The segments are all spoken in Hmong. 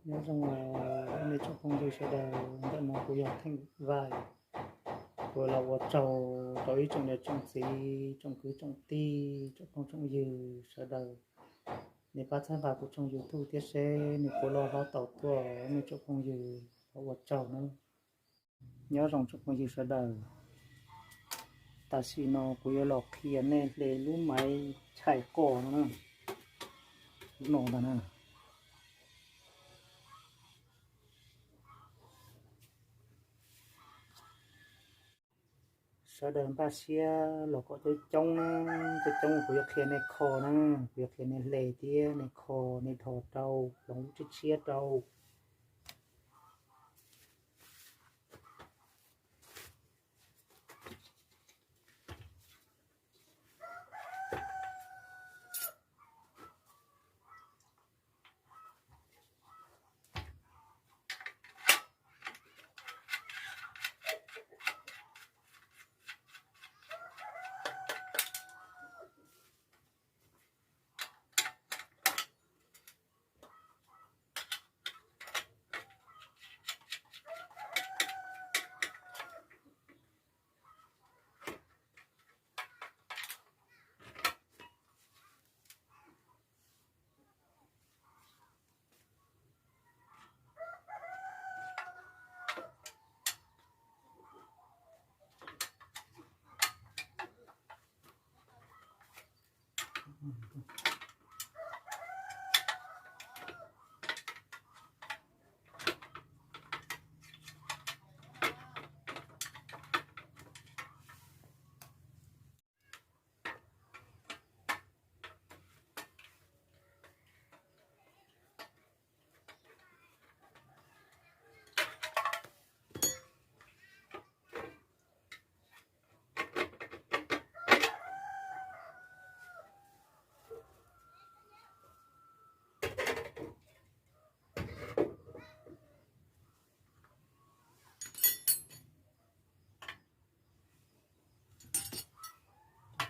Nyob zoo nej tsoom phooj ywg sawv daws, ntawm no kuv yog Theej Vais, kuv los ua tsaug rau ib tsoom niam tsoom txiv, tsoom kwv tsoom tij, tsoom phooj tsoom ywg sawv daws. Nej pab txhawb nqa kuv tshooj YouTube thiab seb nws puas loj hlob tau tuaj, nej tsoom phooj ywg los ua tsaug na. Nyob zoo tsoom phooj ywg sawv daws, tam sim no kuv yuav los qhia nej hle lub maiv chais qos no na, lub no ntag na. Sawv daws npaj siab los kom coob coob na, coob coob kuv yuav qhia nej kho na, kuv yuav qhia nej hle thiab nej kho, nej dhos rau, hloov lub tshiab tshiab rau.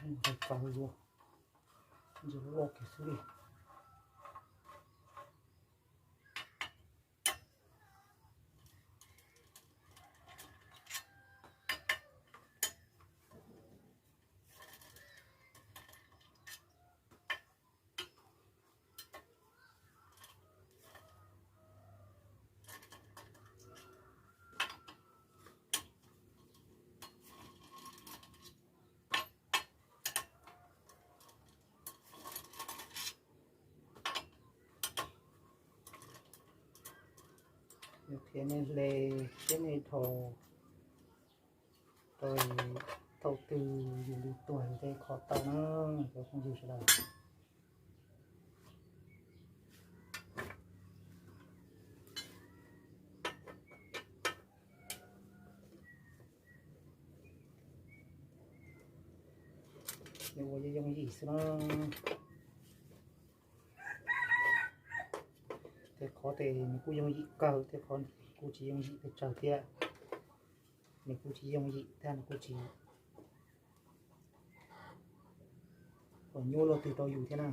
Ntses loj kiag xwb li. Qhia nej hle thiab nej dhos rau, thaum twg yus li tuag yus thiaj kho tau na, cov phooj ywg sawv daws. Nws ua yooj yim xwb na. Tej qhov ces nws kuj yooj yim kawg, tej qhov kuj tsis yooj yim pes tsawg thiab. Nws kuj tsis yooj yim thiab, nws kuj tsis pom nyuaj luaj twg rau yus thiab na.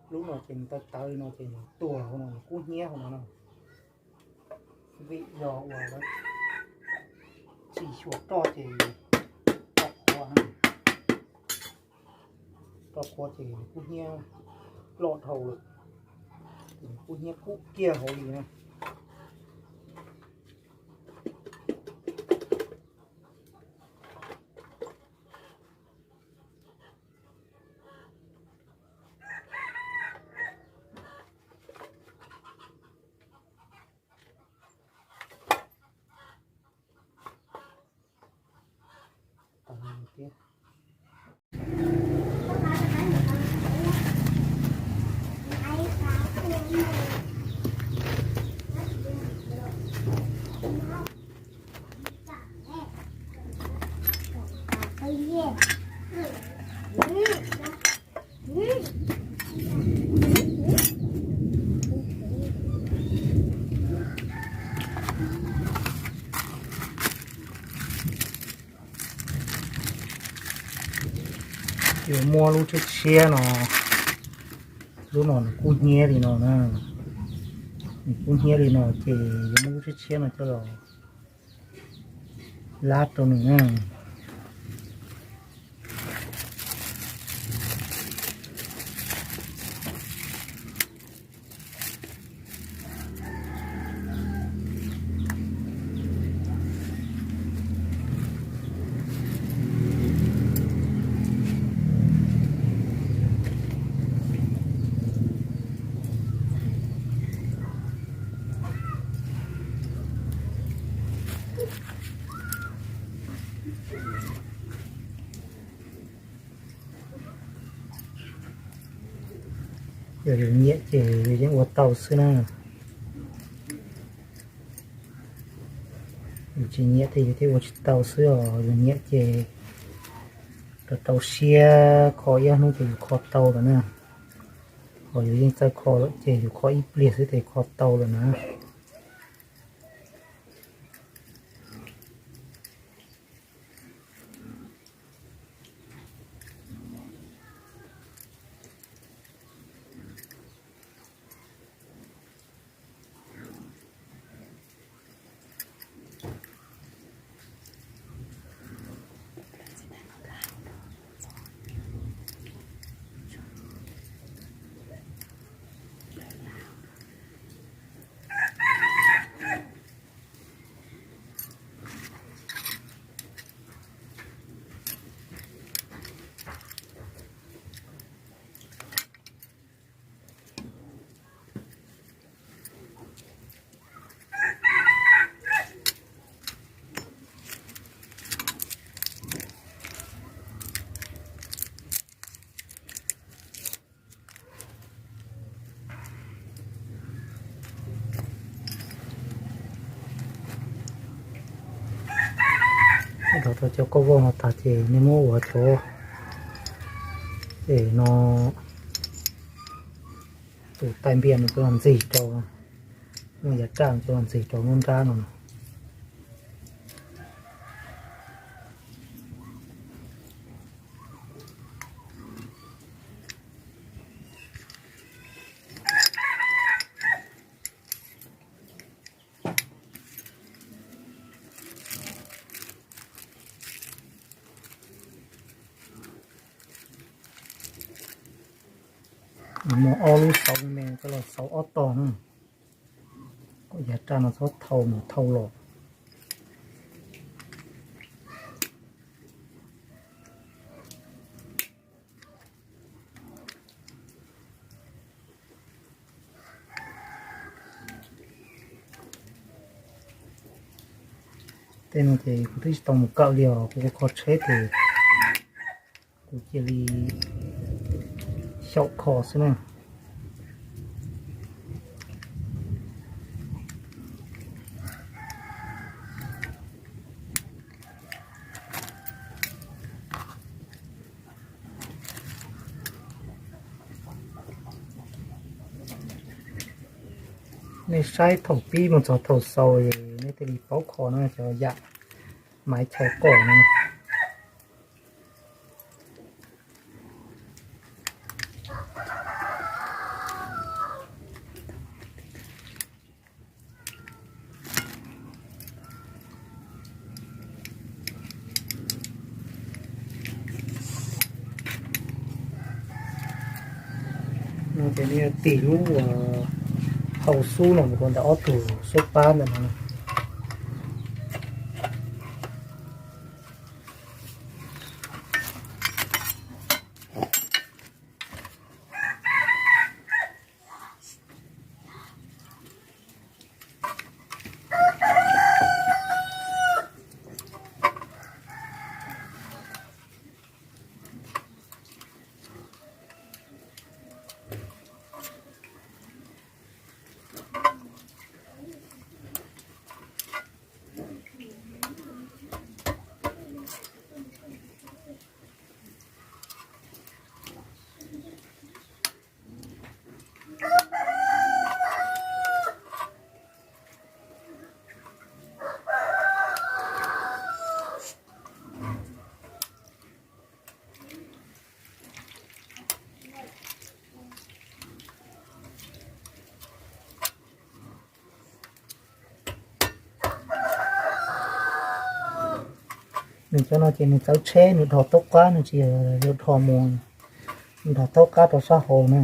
Lub no ces nws tawv tawv no ces nws tuag hauv no, nws kub hnyiab hauv no na. Vim yog uas lawv tsis xyuas roj ces roj qhuav, roj qhuav ces nws kub hnyiab loj dhau lawm, ces nws kub hnyiab kub kiag hauv li na. Yuav muab lub tshiab tshiab no, lub no nws kub hnyiab li no na, nws kub hnyiab li no ces yuav muab lub tshiab tshiab no coj los lab rau nws na. Yog yus nyiam ces yus yeej ua tau xwb na. Yus tsis nyiam ces yus thiaj ua tsis tau xwb os. Yus nyiam ces rau rau siab kho ib ob hnub ces yus kho tau lawm na. Ho yus yeej txawj kho lawm ces yus kho ib pliag xwb ces kho tau lawm na. Rau cov kauj voj no tag ces nej muab ua cov, es no tus tais npias no coj los ntxig rau, muab yav raj no coj los ntxig rau lub nrab no. Muaj ob lub xauv me me coj los xauv ob tog na, kom yav raj no txhob thau mus thau los. Tej no ces kuv twb tsis tau mus kawm li os, kuv ua kho tsheb ces kuv cia li xyaum kho xwb na. Nej saib thaum pib mus txog thaum xaus nej thiaj li paub kho na cov yam maiv chais kom no. No ces nej yuav tig lub hau xub no mus rau ntawm ob tug xub pab ntawm no. Nws cov no ces nws txawv tsheb, nws dhos taub qab, nws tsis yog dhos mus, nws dhos taub qab rau sab hauv na.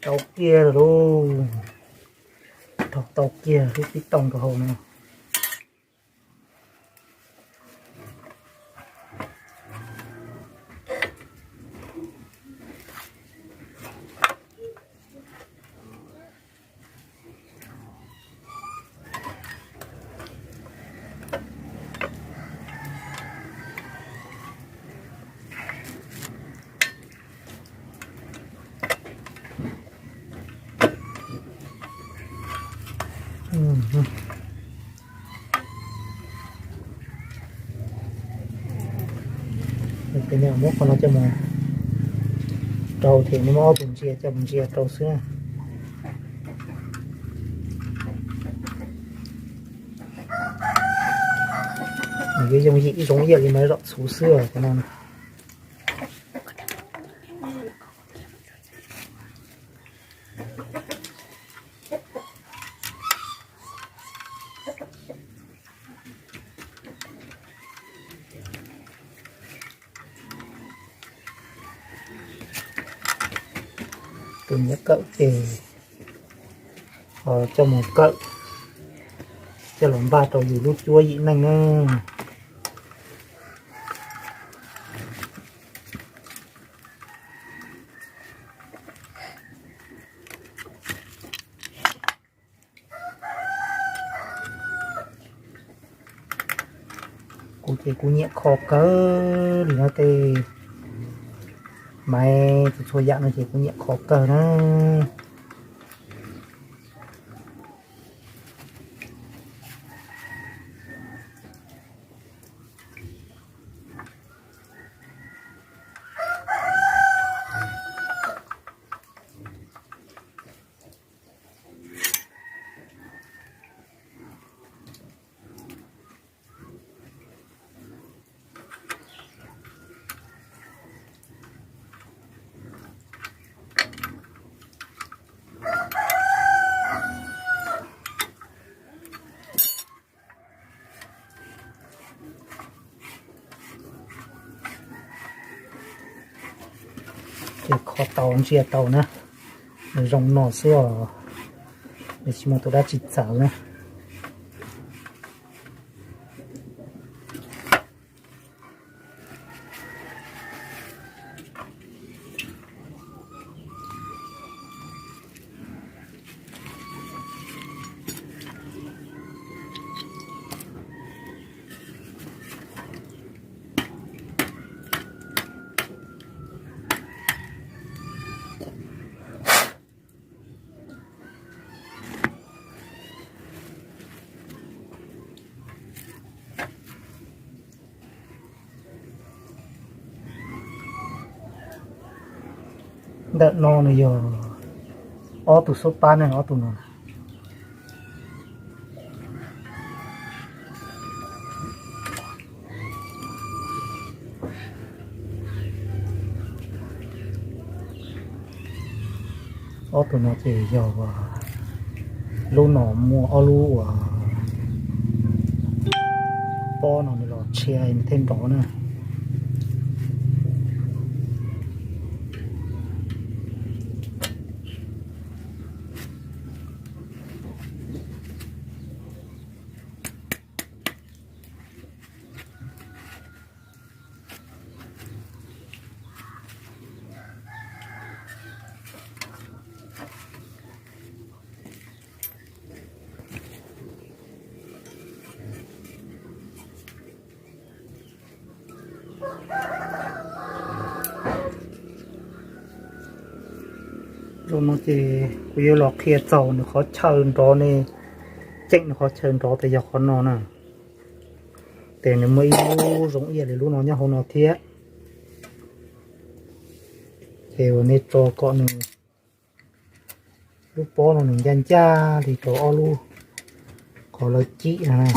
Tau kiag lawm lauj. Dhau tau kiag lub pib tooj rau hauv no. Ces nws muab qhov no coj mus rau, ces nws muab ob tug ntsia coj mus ntsia rau xwb. Nws yuav yooj yim ib zoo ib yam li mas zom txhuv xwb os cov no. Tus nyiam kawm ces ho coj mus kawm, coj los npaj rau yus lub cuab yim neej na. Kuv ces kuv nyiam kho kawg li no tej maiv txhua txhua yam no ces kuv nyiam kho kawg na. Ces kho tau ntsia tau na, nws zoo no xwb os, nws tsis muaj tus dab tsi txawv na. Ntawm no nws yog ob tug xub pab ne, ob tug no. Ob tug no ces yog lub no muaj ob lub uas pob no nws los tshia nws thiaj nrov na. Lub no ces kuv yuav los qhia txog nws qhov chaw nrov ne, ceem nws qhov chaw nrov tias yog qhov no na. Ces nws muaj ib lub zoo ib yam li lub no nyob hauv no thiab. Ces uas nej tso kom nws lub pob no nws ncaj ncaj li rau ob lub qhov lawv cim no.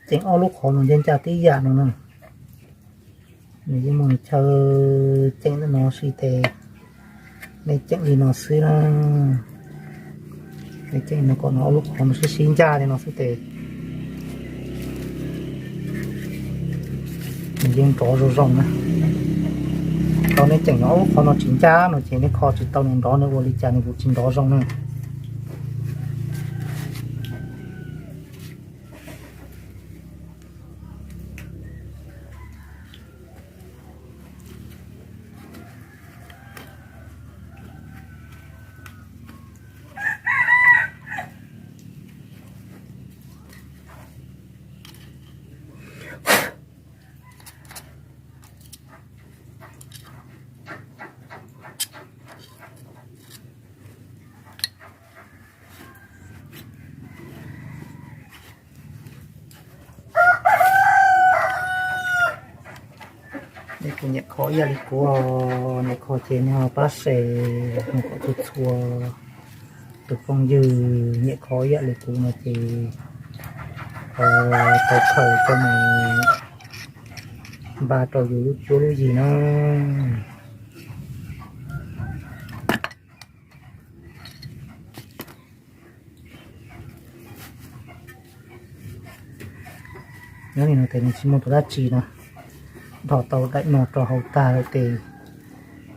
Ceem ob lub qhov no ncaj ncaj tib yam no na. Nws yeej muaj chaw ceem ntawm no xwb tes, nej ceem li no xwb na. Nej ceem no kom nws ob lub qhov no sib sib ncaj li no xwb tes nws yeej nrov zoo zoo na. Tau nej ceem ob lub qhov no tsis ncaj no ces nej kho tsis tau nws nrov, nws ua li cas nws kuj tsis nrov zoo na. Nej kuj nyiam kho ib yam li kuv, nyiam kho ces nej ho pab share mus kom txhua txhua tus phooj ywg nyiam kho ib yam li kuv no ces tau khaws coj mus npaj rau yus lub cuab lub yig na. Nyob li no ces nws tsis muaj tus dab tsi no, dhos tau daim no rau hauv tag lawm ces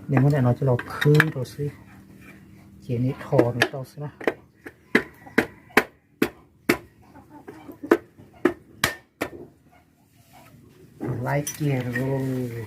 nws muab daim no coj los khwb rau xwb, ces nws dhos nws rau xwb na. Laib kiag lauj.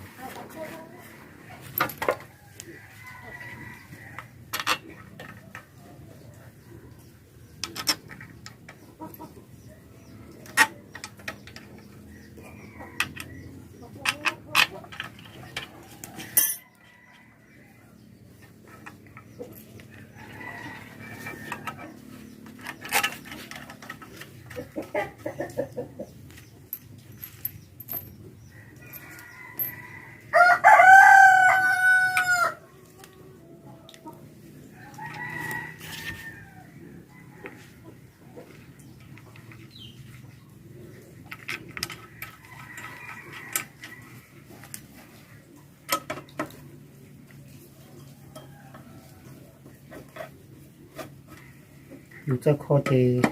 Yus txawj kho ces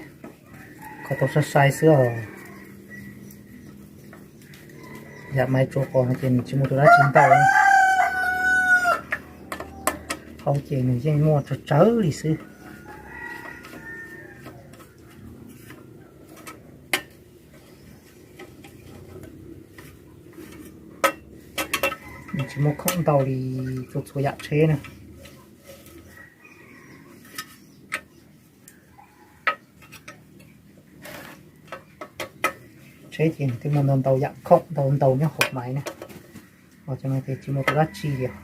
kho tau sai sai xwb os. Yam maiv tsuav qos no ces nws tsis muaj tus dab tsi ntau, hauv ces nws yeej muaj tsawg tsawg li xwb. Nws tsis muaj khoom ntau li txhua txhua yam tsheb na. Tsheb ces nws twb muaj ntau ntau yam khoom ntau ntau nyob hauv maiv na, ho cov no ces tsis muaj tus dab tsi li os.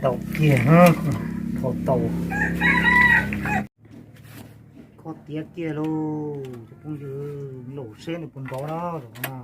Tau kiag, kho tau. Kho tiav kiag lauj, cov phooj ywg, laum seb nws puas nrov na.